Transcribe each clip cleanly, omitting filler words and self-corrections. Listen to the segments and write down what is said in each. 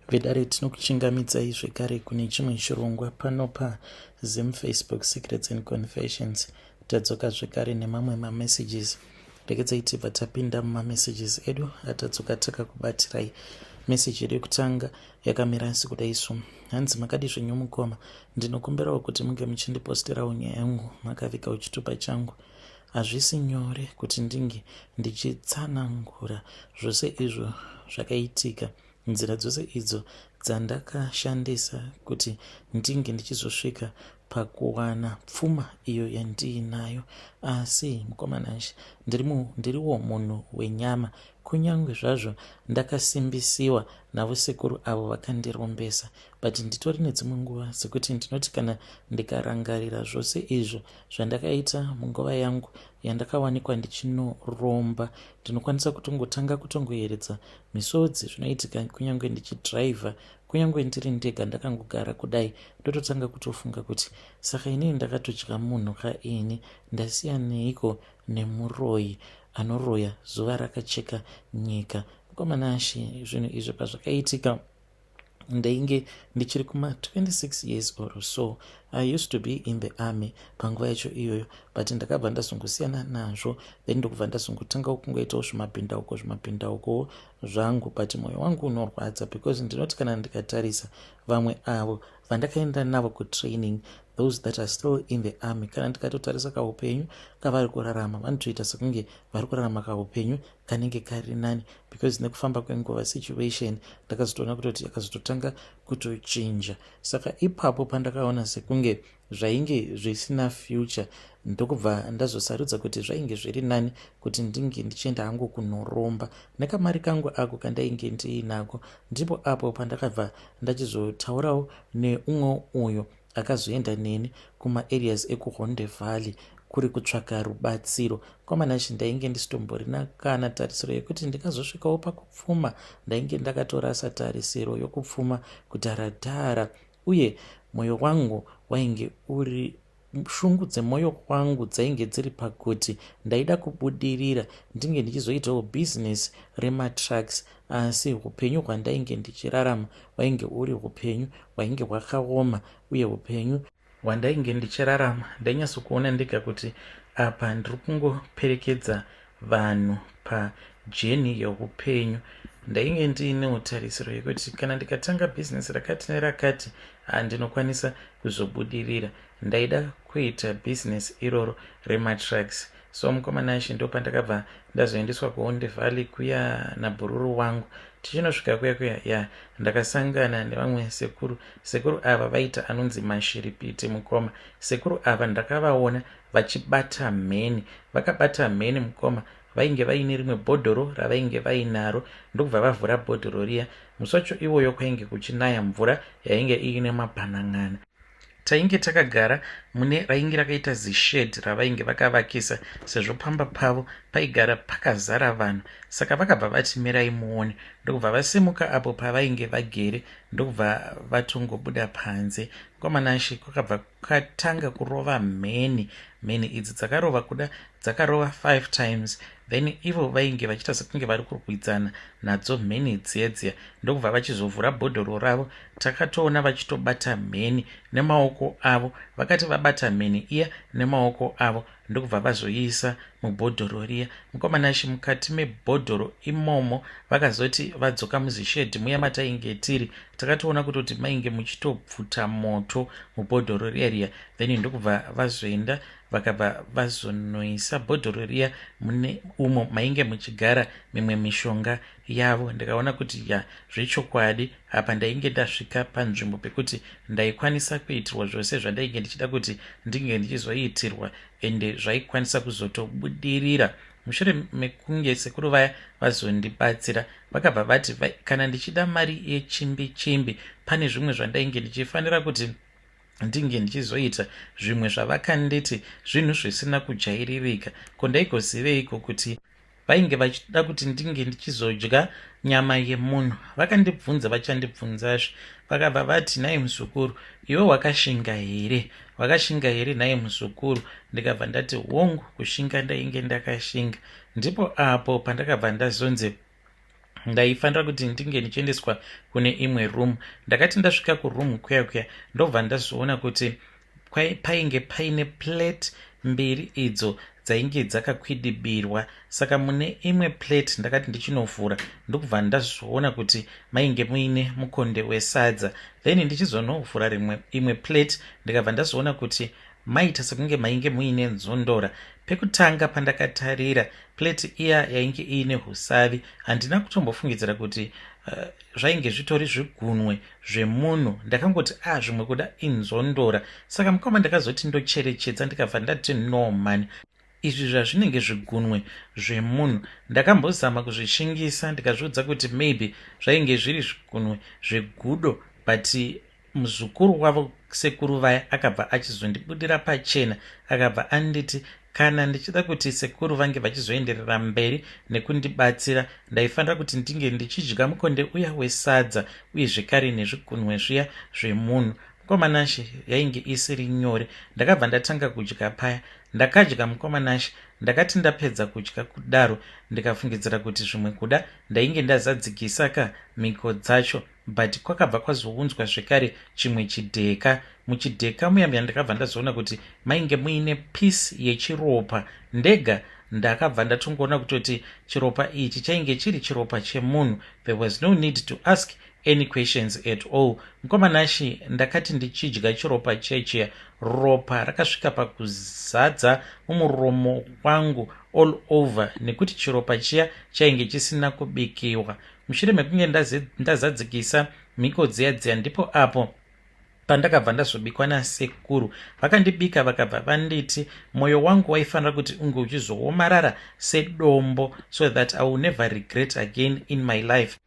Vedare tinokuchingamidzai zvekare kune chimwe chirongwa pano paZim Facebook Secrets and Confessions. Tadzoka zvekare nemamwe mamessages. Regedzai tibva tapinda mumamessages edu atadzoka takakubatirai. Message yedu yekutanga yakamira sekudai so. Hanzi makadi zvenyu mukoma, ndinokumbirawo kuti munge muchindiposterawo nyaya yangu makavigawo chitupa changu. Hazvisi nyore kuti ndinge ndichitsanangura zvose izvo zvakaitika Nzira dzose idzo dzandakashandisa kuti ndinge ndichizosvika pakuwana pfuma iyo yandiinayo. Asi mukoma Nashe, ndiriwo munhu wenyama. Kunyange zvazvo ndakasimbisiwa navo sekuru avo vakandirombesa, but nditori nedzimwe nguva dzekuti ndinoti kana ndikarangarira zvose izvo zvandakaita munguva yangu yandakawanikwa ndichinoromba, ndinokwanisa kutongotanga kutongoyeredza Misodzi zvinoitika kunyange ndichidriver kunyange ndiri ndega ndakangogara kudai ndototanga kutofunga kuti saka inini ndakatodya munhu ka ini ndasiyaneiko nemuroyi anoroya zuva rakacheka nyika mukoma Nashe zvinhu izvi pazvakaitika ndainge ndichiri kuma 26 years or so. I used to be in the army panguva yacho iyoyo but ndakabva ndazongosiyana nazvo then ndokubva ndazongotangawo kungoitawo zvimabhindauko zvimabhindaukowo zvangu but mwoyo wangu unorwadza because ndinoti kana ndikatarisa vamwe avo vandakaenda navo kutraining, those that are still in the army, kana ndikatotarisa kaupenyu kavari kurarama vanotoita sekunge vari kurarama kaupenyu kanenge kari nani because nekufamba kwenguva situation ndakazotoona kutoti yakazototanga kutochinja. Saka ipapo pandakaona sekunge zvainge zvisina future ndokubva ndazosarudza kuti zvainge zviri nani kuti ndinge ndichienda hangu kunoromba nekamari kangu ako kandainge ndiinako. Ndipo apo pandakabva ndachizotaurawo neumwe uyo akazoenda neni kumaareas ekuHonde Valley kuri kutsvaka rubatsiro. KwaManashe ndainge ndisitomborina kana tarisiro yekuti ndingazosvikawo pakupfuma. Ndainge ndakatorasa tarisiro yokupfuma kudhara dhara uye mwoyo wangu wainge uri shungu dzemwoyo wangu dzainge dziri pakuti ndaida kubudirira ndinge ndichizoitawo bhizinesi rematrucks asi upenyu hwandainge ndichirarama hwainge uri upenyu hwainge hwakaoma uye upenyu hwandainge ndichirarama ndainyatsokuona ndega kuti apa ndiri kungoperekedza vanhu pajeni yeupenyu. Ndainge ndiinewo tarisiro yekuti kana ndikatanga bhizinesi rakati nerakati ndinokwanisa kuzobudirira. Ndaida kuita bhizinesi iroro rematrucks. So mukoma Nashe ndopandakabva ndazoendeswa kuHonde Valley kuya nabhururu wangu. Tichinosvika kuya kuya ya ndakasangana nevamwe sekuru. Sekuru ava vaita anonzi mashiripiti mukoma. Sekuru ava ndakavaona vachibata mheni. Vakabata mheni mukoma vainge vaine rimwe bhodhoro ravainge vainaro ndokubva vavhura bhodhoro riya. Musi wacho iwoyo kwainge kuchinaya mvura yainge iine mabhanan'ana. Tainge takagara mune rainge rakaita zished ravainge vakavakisa sezvo pamba pavo paigara pakazara vanhu saka vakabva vati mirai muone ndokubva vasimuka apo pavainge vagere ndokubva vatongobuda panze. Mukoma Nashe kwakabva kwatanga kurova mheni. Mheni idzi dzakarova kuda dzakarova 5 times then ivo vainge vachiita sekunge vari kurwidzana nadzo mheni dziya dziya ndokubva vachizovhura bhodhoro ravo. Takatoona vachitobata mheni nemaoko avo. Vakati vabata mheni iya nemaoko avo ndokubva vazoiisa mubhodhoro riya. Mukoma Nashe mukati mebhodhoro imomo vakazoti vadzoka muzishedhi muya matainge tiri takatoona kutoti mainge muchitobvuta moto mubhodhoro riya riya then ndokubva vazoenda vakabva vazonoisa bhodhoro riya mune umo mainge muchigara mimwe mishonga yavo. Ndikaona kuti ya zvechokwadi apa ndainge ndasvika panzvimbo pekuti ndaikwanisa kuitirwa zvose zvandainge ndichida kuti ndinge ndichizoitirwa ende zvaikwanisa kuzotobudirira. Mushure mekunge sekuru vaya vazondibatsira vakabva vati kana ndichida mari yechimbi chimbi pane zvimwe zvandainge ndichifanira kuti ndinge ndichizoita zvimwe zvavakanditi zvinhu zvisina kujairirika. Ko ndaigoziveiko kuti vainge vachida kuti ndinge ndichizodya nyama yemunhu? Vakandibvunza vachandibvunzazve vakabva vati nhai muzukuru iwe wakashinga here? Wakashinga here nhai muzukuru? Ndikabva ndati hongu kushinga ndainge ndakashinga. Ndipo apo pandakabva ndazonzi. Ndaifanira kuti ndinge ndichiendeswa kune imwe room. Ndakati ndasvika kuroom kuya kuya, ndobva ndazoona kuti painge paine plate mbiri idzo dzainge dzakakwidibirwa. Saka mune imwe plate ndakati ndichinovhura, ndokubva ndazoona kuti mainge muine mukonde wesadza. Then ndichizonovhura rimwe imwe plate, ndikabva ndazoona kuti maita sekunge mainge muine nzondora. Pekutanga pandakatarira plate iya yainge iine usavi, handina kutombofungidzira kuti zvainge zvitori zvigunwe zvemunhu. Ndakangoti, "A, ah, zvimwe kuda inzondora." Saka mukoma, ndakazoti ndocherechedza, ndikabva ndati, "No man, izvi zvazvinenge zvigunwe zvemunhu." Ndakambozama kuzvishingisa, ndikazviudza kuti maybe zvainge zviri zvigunwe zvegudo, but muzukuru wavo sekuru vaya akabva achizondibudira pachena, akabva anditi kana ndichida kuti sekuru vange vachizoenderera mberi nekundibatsira, ndaifanira kuti ndinge ndichidya mukonde uya wesadza uye zvekare nezvigunwe zviya zvemunhu. Mukoma Nashe, yainge isiri nyore. Ndakabva ndatanga kudya paya. Ndakadya, mukoma Nashe. Ndakati ndapedza kudya kudaro, ndikafungidzira kuti zvimwe kuda ndainge ndazadzikisa ka mhiko dzacho, but kwakabva kwazounzwa zvekare chimwe chidheka. Muchidheka muya muya ndakabva ndazoona kuti mainge muine piece yechiropa. Ndega ndakabva ndatongoona kutoti chiropa ichi chainge chiri chiropa chemunhu. There was no need to ask any questions at all. Mukoma Nashe, ndakati ndichidya chiropa chechiya, ropa rakasvika pakuzadza mumuromo wangu all over, nekuti chiropa chiya chainge chisina kubikiwa. Mushure mekunge ndazadzikisa mhiko dziya dziya, ndipo apo pandakabva ndazobikwa nasekuru. Vakandibika, vakabva vanditi mwoyo wangu waifanira kuti unge uchizoomarara sedombo so that I will never regret again in my life.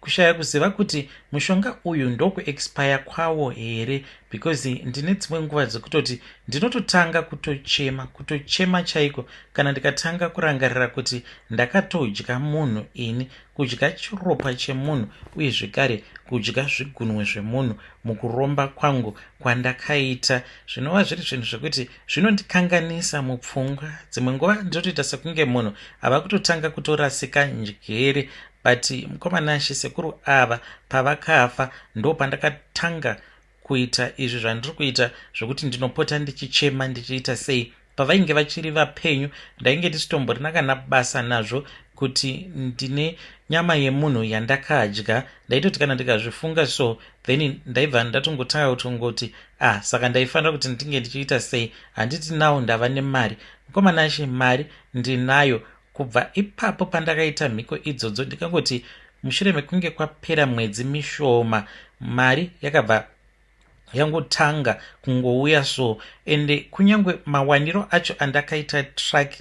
Kushaya kuziva kuti mushonga uyu ndokuexpire kwawo here, because ndine dzimwe nguva dzekutoti ndinototanga kutochema, kutochema chaiko, kana ndikatanga kurangarira kuti ndakatodya munhu ini, kudya chiropa chemunhu uye zvekare kudya zvigunwe zvemunhu mukuromba kwangu kwandakaita, zvinova zviri zvinhu zvekuti zvinondikanganisa mupfungwa. Dzimwe nguva ndinotoita sekunge munhu ava kutotanga kutorasika njere. But mukoma Nashe, sekuru ava pavakafa, ndo pandakatanga kuita izvi zvandiri kuita, zvokuti ndinopota ndichichema, ndichiita sei. Pavainge vachiri vapenyu, ndainge ndisitomborina kana basa nazvo kuti ndine nyama yemunhu yandakadya. Ndaitoti kana ndikazvifunga so, then ndaibva ndatongotanga kutongoti, "Ah, saka ndaifanira kuti ndinge ndichiita sei? Handiti nawo ndava nemari?" Mukoma Nashe, mari ndinayo. Kubva ipapo pandakaita mhiko idzodzo, ndikangoti mushure mekunge kwapera mwedzi mishoma, mari yakabva yangotanga kungouya. So ende kunyange mawaniro acho andakaita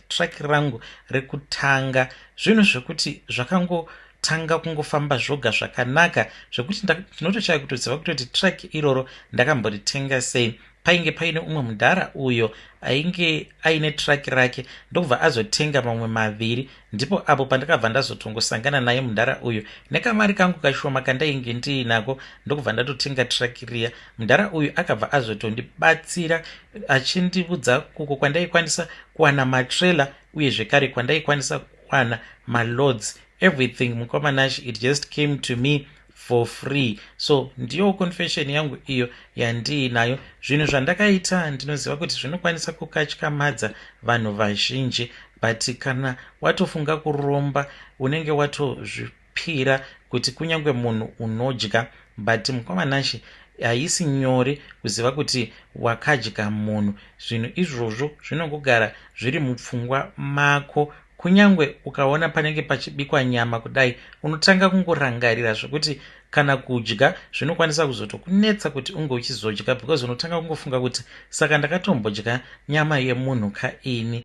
truck rangu rekutanga, zvinhu zvekuti zvakangotanga kungofamba zvoga zvakanaka, zvekuti ndinotoshaya kutoziva kutoti truck iroro ndakamboritenga sei. Painge paine umwe mudhara uyo ainge aine truck rake, ndokubva azotenga mamwe maviri. Ndipo apo pandakabva ndazotongosangana naye mudhara uyu nekamari kangu kashoma kandainge ndiinako, ndokubva ndatotenga truck riya. Mudhara uyu akabva azotondibatsira achindiudza kuko kwandaikwanisa kuwana matrailer uye zvekare kwandaikwanisa kuwana maloads, everything. Mukoma Nashe, it just came to me for free. So ndiyo confession yangu iyo yandiinayo. Zvinhu zvandakaita, ndinoziva kuti zvinokwanisa kukatyamadza vanhu vazhinji, but kana watofunga kuromba, unenge watozvipira kuti kunyange munhu unodya. But mukoma Nashe, haisi nyore kuziva kuti wakadya munhu. Zvinhu izvozvo zvinongogara zviri mupfungwa mako. Kunyange ukaona panenge pachibikwa nyama kudai, unotanga kungorangarira, zvekuti kana kudya zvinokwanisa kuzotokunetsa kuti unge uchizodya, because unotanga kungofunga kuti, "Saka ndakatombodya nyama yemunhu kaini?"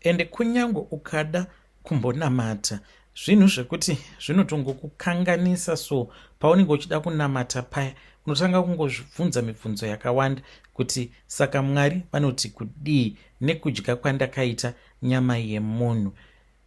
Ende kunyange ukada kumbonamata, zvinhu zvekuti zvinotongokukanganisa. So paunenge uchida kunamata paya, unotanga kungozvibvunza mibvunzo yakawanda kuti, "Saka Mwari vanoti kudii nekudya kwandakaita nyama yemunhu?"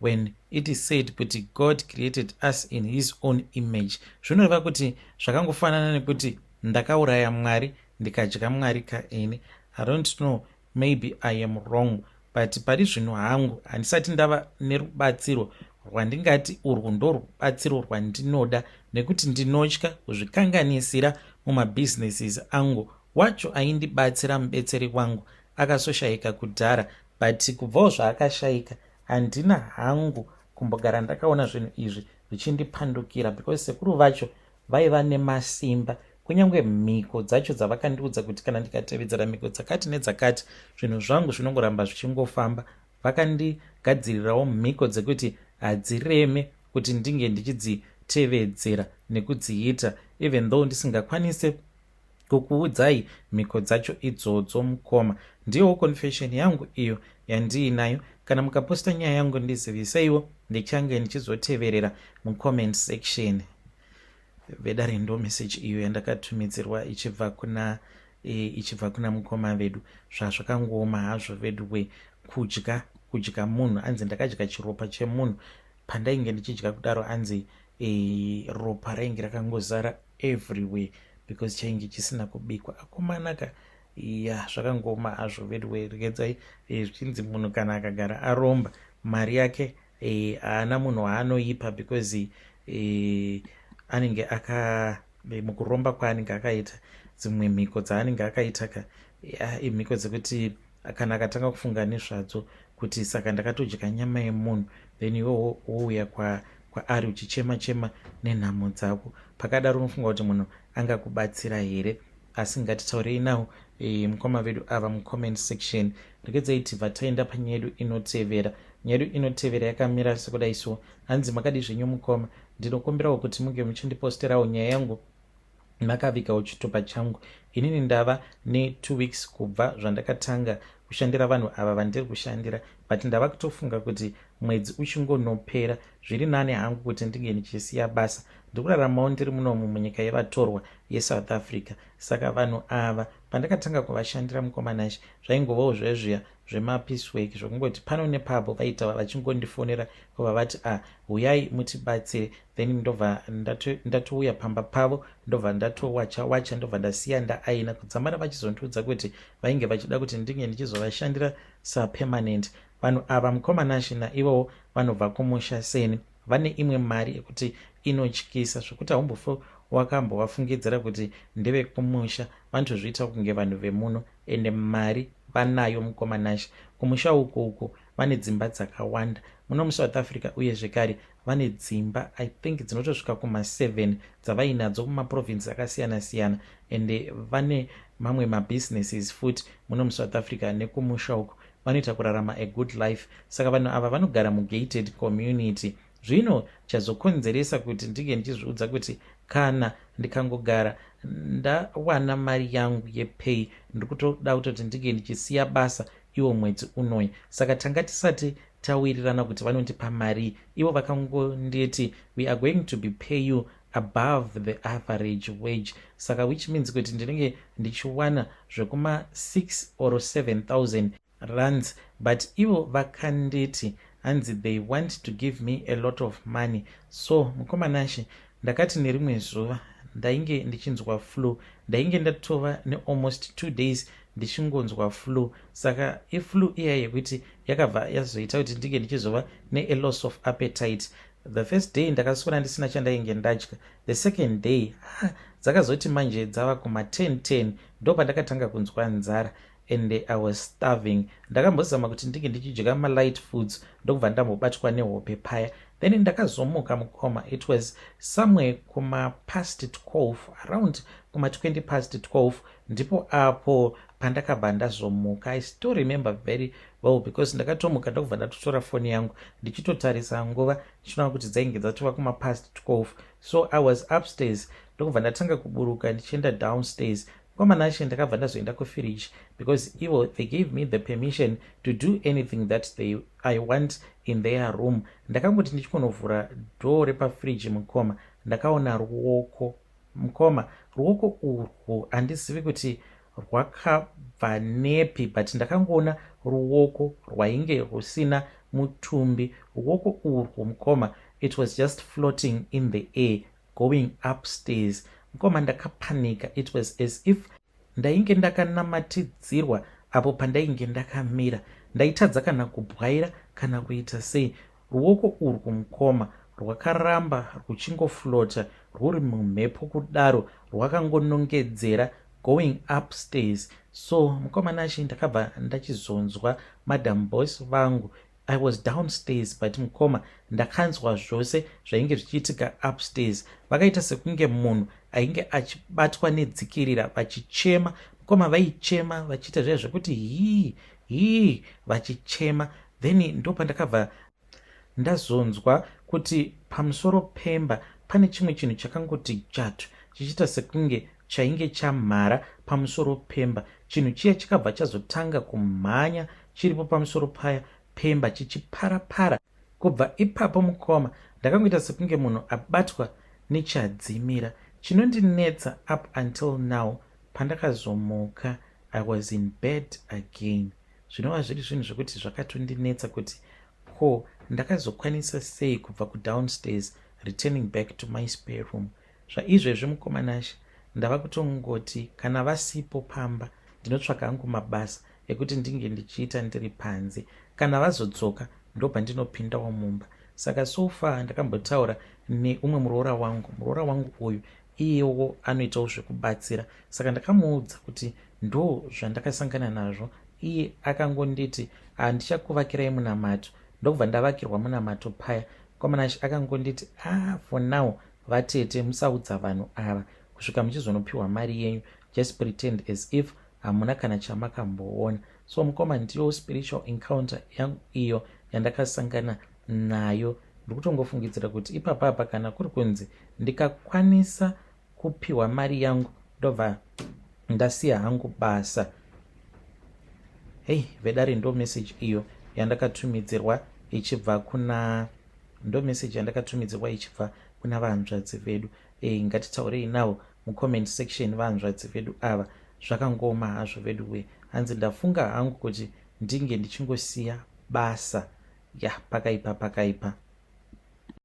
When it is said kuti God created us in his own image, zvinoreva kuti zvakangofanana nekuti ndakauraya Mwari, ndikadya Mwari kaini. I don't know, maybe I am wrong, but pari zvino hangu handisati ndava nerubatsiro. rwandingati urwu ndorubatsiro rwandinoda nekuti ndinotya kuzvikanganisira mumabhizinesis angu. Wacho aindibatsira mubetseri wangu akasoshayika kudhara, but kubvawo zvaakashayika handina hangu kumbogara ndakaona zvinhu izvi zvichindipandukira, because sekuru vacho vaiva nemasimba. Kunyange mhiko dzacho dzavakandiudza kuti kana ndikatevedzera mhiko dzakati nedzakati, zvinhu zvangu zvinongoramba zvichingofamba. Vakandigadzirirawo mhiko dzekuti hadzireme kuti ndinge ndichidzitevedzera nekudziita, even though ndisingakwanise kukuudzai mhiko dzacho idzodzo. Mukoma, ndiyowo confession yangu iyo yandiinayo. Kana mukaposta nyaya yangu, ndiziviseiwo, ndichange ndichizoteverera mucomment section. Vedare, ndo message iyo yandakatumidzirwa ichibva kuna mukoma vedu. Zvazvakangooma hazvo vedu we. Kudya munhu, anzi ndakadya chiropa chemunhu. Pandainge ndichidya kudaro, anzi ropa rainge rakangozara everywhere because chainge chisina kubikwa. Akomanaka, ya, zvakangooma hazvo vedu we. Regedzai zvichinzi munhu kana akagara aromba, mari yake haana munhu waanoipa, because anenge aka mukuromba kwaanenge akaita, dzimwe mhiko dzaanenge akaita ka, imhiko dzekuti kana akatanga kufunga nezvadzo kuti saka ndakatodya nyama yemunhu, then iwe wouya kwaari uchichema chema nenhamo dzako. Pakadaro unofunga kuti munhu angakubatsira here? Asi ngatitaurei nawo mukoma vedu ava mucomment section. Regedzai tibva taenda panyaya yedu inotevera. Nyaya yedu inotevera yakamira sekudai so. Hanzi, "Makadi zvenyu mukoma? Ndinokumbirawo kuti munge muchindiposterawo nyaya yangu makavigawo chitupa changu. Inini ndava ne2 weeks kubva zvandakatanga kushandira vanhu ava vandiri kushandira, but ndava kutofunga kuti mwedzi uchingonopera, zviri nani hangu kuti ndinge ndichisiya basa. Ndikuraramawo ndiri munomu munyika yevatorwa yeSouth Africa. Saka vanhu ava pandakatanga kuvashandira, mukoma Nashe, zvaingovawo zvezviya zvemapiecework, zvokungoti pano nepapo vaita vachingondifonera kubva vati, 'A ah, huyai mutibatsire.' Then ndobva ndatouya pamba pavo, ndobva ndatowacha wacha, ndobva ndasiya ndaaina kudzamara vachizondiudza kuti vainge vachida kuti ndinge ndichizovashandira sapermanent. Vanhu ava, mukoma Nashe, naivowo vanobva kumusha seni. Vane imwe mari yekuti inotyisa zvekuti haumbofi wakambovafungidzira kuti ndevekumusha. Vanotozviita kunge vanhu vemuno, ende mari vanayo, mukoma Nashe. Kumusha uko uko vane dzimba dzakawanda muno muSouth Africa, uye zvekare vane dzimba, I think dzinotosvika kuma7 dzavainadzo kumaprovinsi akasiyana-siyana, ende vane mamwe mabusinesses futi muno muSouth Africa nekumusha uko. Vanoita kurarama a good life. Saka vanhu ava vanogara mugated community. Zvino chazokonzeresa kuti ndinge ndichizviudza kuti kana ndikangogara ndawana mari yangu yepay, ndiri kutoda kutoti ndinge ndichisiya basa iwo mwedzi unoyi. Saka tanga tisati tawirirana kuti vanondipa mari. Ivo vakangonditi, 'We are going to be pay you above the average wage.' Saka which means kuti ndinenge ndichiwana zvekuma 6 or 7000 rands, but ivo vakanditi, hanzi they want to give me a lot of money. So mukoma Nashe, ndakati nerimwe zuva ndainge ndichinzwa flu. Ndainge ndatova nealmost 2 days ndichingonzwa flu. Saka iflu iya yekuti yakabva yazoita kuti ndinge ndichizova nealoss of appetite. The first day ndakaswera ndisina chandainge ndadya. The second day, ah, dzakazoti manje dzava kuma10 10 ndo pandakatanga kunzwa nzara and I was starving. Ndakambozama kuti ndinge ndichidya malight foods, ndokubva ndambobatwa nehope paya. Then ndakazomuka, mukoma, it was somewhere kuma past 12, around kuma20 past 12 ndipo apo pandakabva ndazomuka. I still remember very well because ndakatomuka, ndokubva ndatotora foni yangu ndichitotarisa nguva, ndichinoona kuti dzainge dzatova kumapast 12. So I was upstairs, ndokubva ndatanga kuburuka ndichienda downstairs. Mukoma Nashe, ndakabva ndazoenda kufiriji because ivo they gave me the permission to do anything that I want in their room. Ndakangoti ndichikonovhura dhoo repafiriji, mukoma, ndakaona ruoko. Mukoma, ruoko urwu handizivi kuti rwakabva nepi, but ndakangoona ruoko rwainge rusina mutumbi. Ruoko urwu, mukoma, it was just floating in the air going upstairs. Mukoma, ndakapanika. It was as if ndainge ndakanamatidzirwa apo pandainge ndakamira. Ndaitadza kana kubwaira kana kuita sei. Ruoko urwu mukoma rwakaramba rwuchingoflota rwuri mumhepo kudaro rwakangonongedzera going upstairs. So mukoma Nashe, ndakabva ndachizonzwa Madam Boss vangu. I was downstairs, but mukoma, ndakanzwa zvose zvainge zvichiitika upstairs. Vakaita sekunge munhu ainge achibatwa nedzikirira vachichema. Mukoma, vaichema vachiita zviya zvekuti hii hii vachichema. Then ndopandakabva ndazonzwa kuti pamusoro pemba pane chimwe chinhu chakangoti chatu, chichiita sekunge chainge chamhara pamusoro pemba. Chinhu chiya chikabva chazotanga kumhanya chiripo pamusoro paya pemba, chichiparapara. Kubva ipapo mukoma, ndakangoita sekunge munhu abatwa nechadzimira chinondinetsa. Up until now, pandakazomuka, I was in bed again, zvinova zviri zvinhu zvekuti zvakatondinetsa kuti ko ndakazokwanisa sei kubva kudownstairs returning back to my spare room. Zvaizvezvi mukoma Nashe, ndava kutongoti kana vasipo pamba, ndinotsvaka hangu mabasa ekuti ndinge ndichiita ndiri panze. Kana vazodzoka, ndopandinopindawo mumba. Saka so far ndakambotaura neumwe muroora wangu. Muroora wangu uyu iyewo anoitawo zvekubatsira, saka ndakamuudza kuti ndo zvandakasangana nazvo. Iye akangonditi, "Handichakuvakirai munamato." Ndokubva ndavakirwa munamato paya. Mukoma Nashe, akangonditi, "Ah, for now vatete, musaudza vanhu ava kusvika muchizonopiwa mari yenyu. Just pretend as if hamuna kana chamakamboona." So mukoma, ndiyo spiritual encounter yangu iyo yandakasangana nayo. Ndiri kutongofungidzira kuti ipapapa kana kuri kunzi ndikakwanisa kupiwa mari yangu, ndobva ndasiya hangu basa. Hei vedare, ndo message iyo yandakatumidzirwa ichibva kuna, ndo message yandakatumidzirwa ichibva kuna vanzvadzi vedu. Ngatitaurei navo mucomment section, vanzvadzi vedu ava. Zvakangoma hazvo vedu we. Hanzi, "Ndafunga hangu kuti ndinge ndichingosiya basa." Ya, pakaipa, pakaipa.